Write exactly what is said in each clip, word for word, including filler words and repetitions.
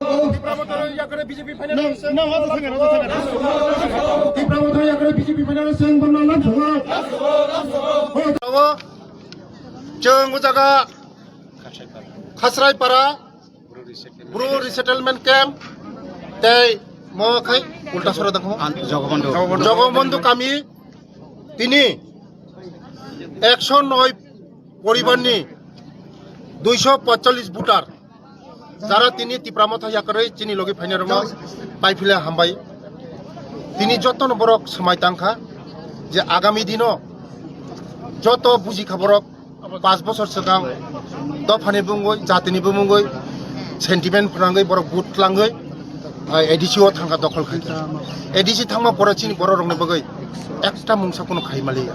Tipra Motha yakre B J P final. Tipra Motha yakre B J P final seng bamna lang song. Abo chwng o jaga Khasraipara Bru Resettlement Camp tei mo khai ulta sora dang mo. Jogobondhu. Jogobondhu kami tini ekso noi poribar ni duiso poicholish voter jara tini Tipra Motha yakarwi chini logi phainai rokno pai phile hambai. Tini jotono borok swmai tangkha je agami dino joto buji kha borok pas bosor swkang dophani bumungwi, jatini bumungwi sentiment phrangwi borok vote twlangwi, ah, A D C o thangkha dokhol khaikha. A D C thangma pore chini borok rokni bagwi ekta mungsa kuno khai maliya.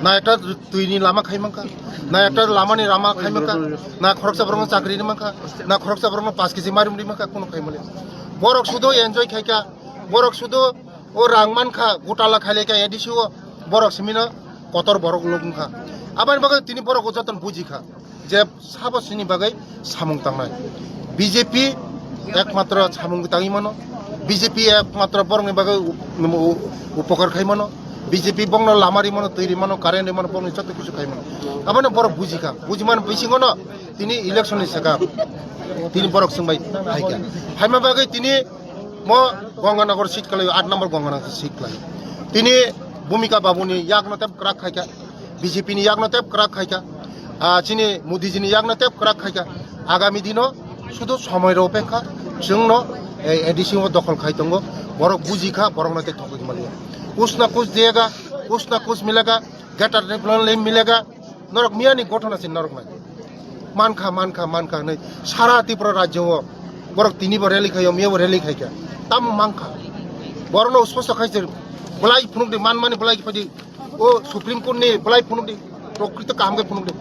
Na ekta twini lama khai mankha, na ekta lamani lama khai mankha, na khoroksa borokno chakri ri mankha, na khoroksa borokno pas kg mairum ri mankha, kuno khai maliya. Borok sudo enjoy khaikha, borok sudo o rang mankha, gotala khailekha A D C o, borok simino kotor borok lok wngkha. Aboni bagwi tini borok o jotono bujikha je sabo chini bagwi samung tangnai. B J P ekmatro samung tangwi mano, B J P ekmatro borokni bagwi up-, u-, upokar khai mano, B J P bongno lama ri mano, twi ri mano, current ri mano, bongni joto kisu khai mano. Aboni borok bujikha, bujimani bisingono tini election ni swkang tini borok swngbai phaikha. Phaima bagwi tini mo Ganganagar seat kwlaio, aat number Ganganagar seat kwlaio. Tini Bhumika Babuni yakno tep kwrak khaikha, B J P ni yakno tep kwrak khaikha, ah, chini Modi ji ni yakno tep kwrak khaikha. Agami dino sudu somoi rw opekha, chwngno, eh, A D C o dokhol khai tongo, borok bujikha, borokno tei thokgwi maliya. Kuch na kuch diyega, kuch na kuch milega, greater development milega, norok miyani ghotona se norok nai. Mankha, mankha, mankha hinwi sara Tripura rajyo o borok tini bo rally khaio, miya bo rally khaikha. Tamo mankha. Borokno usposto khai se belai phunukdi, manmani belai phadi. O Supreme Court ni belai phunukdi. Prokrito kaham khe phunukdi.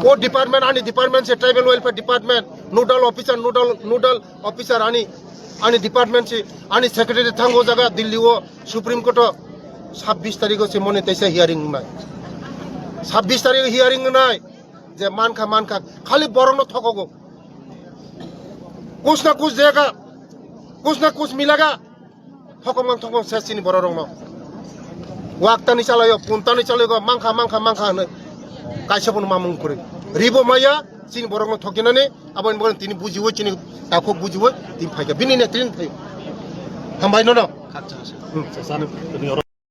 O department, ani department se tribal welfare department, nodal officer, nodal, nodal officer ani, ani department se, ani secretary thango jaga Delhi o Supreme Court o sabbish tarikh o se mone teisa hearing wngnai. Sabbish tarikh hearing wngnai. Je mankha, mankha, khali borokno thokogo. Kuch na kuch dega, kuch na kuch milega. Thokong mang thokong se chini borok rokno. Waktani chalaio, puntani chalaio, mankha, mankha, mankha hinwi. Kaisa bono mamung kwrwi. Ribo maya, chini borokno thokinani, aboni borok tini bujiwi, chini takhuk bujiwi, tini phaikha. Bini ne tini phai. Hambai nono. Hmm.